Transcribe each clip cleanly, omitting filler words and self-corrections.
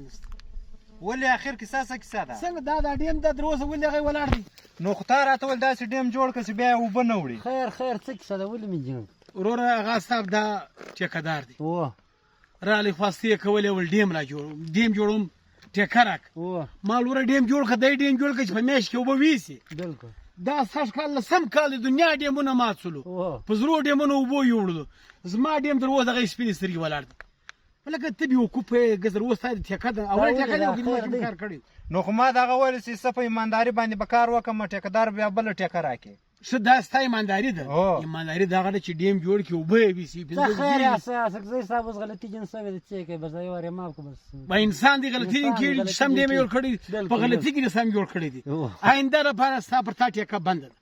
نشته. ولې اخر کیسه څه کیسه ده؟ څنګه دا دا ډیم دا تر اوسه ولې هغه ولاړ دی؟ نو خو تا راته ویل داسې ډیم جوړ کړه چې بیا یې اوبه نه وړي. خیر خیر، څه کیسه ده؟ ولې مې جنګ؟ وروره هغه صاحب دا ټیکهدار دی. راغلی، خواستې یې کولې، ول ډیم را جوړ، ډیم جوړوم، ټیکه راکړه. ما وروره ډیم جوړ کړه، دی ډیم جوړ کړه چې په میاشت کې اوبه ویسي. دا سږ کال لسم کال د دنیا ډیمونه مات شولو، په زرو ډیمونو اوبو یوړلو، زما ډیم تر اوسه هغه سپینې سترګې ولاړ دی. لکه ته بېوقوف یې، ګزر اوس تا د ټیکه ده، اوله ټیکه دی، کوم کار کړی؟ نو خو ما دغه ویل چې څه په ایمانداري باندې به کار وکړم، ټیکهدار بیا بله ټیکه راکړي. ښه، دا ستا ایمانداري ده. ایمانداري دغه ده چې ډیم جوړ کړي، اوبه یې ویسي. څه خیر، اڅکزی صاحب اوس غلطي جن سوې ده، څه یې کوې؟ بس یو وار یې معاف کړه بس. با انسان دی غلطي کېږي چې سم ډیم یې جوړ کړی، په غلطي کې دې سم جوړ کړی دی. آینده لپاره ستا پر تا ټیکه بنده ده.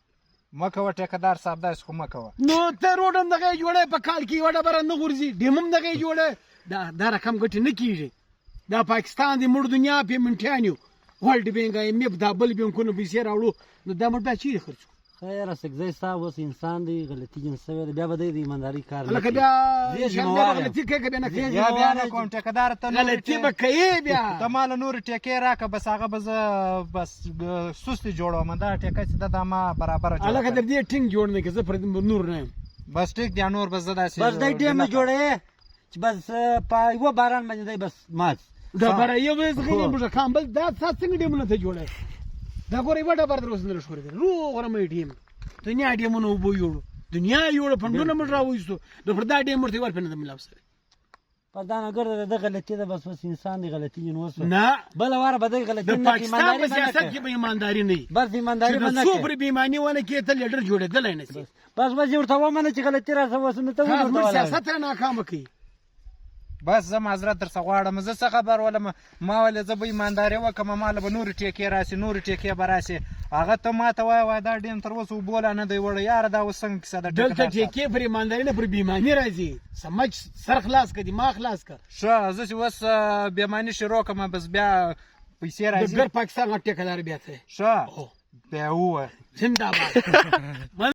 مه کوه ټیکهدار صاحب، داسې خو مه کوه. نو ته روډ هم دغه جوړی، په کال کې یوه ډبره نه غورځي، ډیم هم دغه جوړی، دا رقم ګټې نه کېږي. دا پاکستان دی، موږ دنیا پیمنټیان یو، ورلډ بینک، آی ایم ایف، دا بل بینکونو پیسې راوړو، نو دا موږ بیا چیرې خرڅ کړو؟ خیر اڅکزی صاحب اوس انسان دی، غلطي جن سوې ده، بیا به دی د ایماندارۍ کار نه لکه کوي. بیا زه بیا غلطي کوي که بیا نه کوي؟ یا بیا نه کوم ټیکهدار، ته غلطي به کوي بیا. ته ما له نورې ټیکې راکړه، بس هغه به زه بس سستې جوړوم. دا ټیکه چې ده دا ما برابره جوړه. هلکه در دې ټینګ جوړ نه کړه، زه پر نور نه یم. بس ټیک دی، نور بس زه داسې بس دی ډېر نه جوړوې چې بس په یوه باران باندې دی بس مات. ډبره یو ورځ غلي موږکان، بل دا تا څنګه ډیمونه ته جوړه؟ دا ګوره یوه ډبره در اوسه نه ښورېدلې، روغ رمه ډیم، دنیا ډیمونه اوبو یوړو، دنیا یوړو، پنډونه موږ راوایستو، نو پر دا ډیم ورته یو وار پرې نه ده ملاو سوی. پر دا نه ګرځه، د غلطي ده، بس اوس انسان دی، غلطي یې وسوه. نه، بله واره به دی غلطي د پاکستان په سیاست کې به ایمانداري نه وي، بس ایمانداري به نه څو پرې بې ایماني ونه کړې ته لیډر جوړېدلی نه شي. بس بس ورته ومنه چې غلطي راسره وسوه، نو ته ولې ورته ولاړ؟ سیاست را ناکامه کوي. بس زه معذرت درڅخه غواړم، زه څه خبر ولم، ما ویل زه به ایمانداري وکړم، ما له به نورې ټیکې راسي، نورې ټیکې به راسي. هغه ته ما ته وایه، وایه دا ډیم تر اوسه اوبو لا نه دی وړی. یاره دا اوس څنګه کیسه ده؟ دلته ټیکې پر ایمانداري نه پر بېایماني راځي. سمج سر خلاص کړه، دماغ خلاص کړه. ښه، زه چې اوس بېایماني شروع کړم، بس بیا پیسې راځي. د ګر پاکستان غټ ټیکهدار بیا ته. ښه بیا ووایه. زنده‌باد.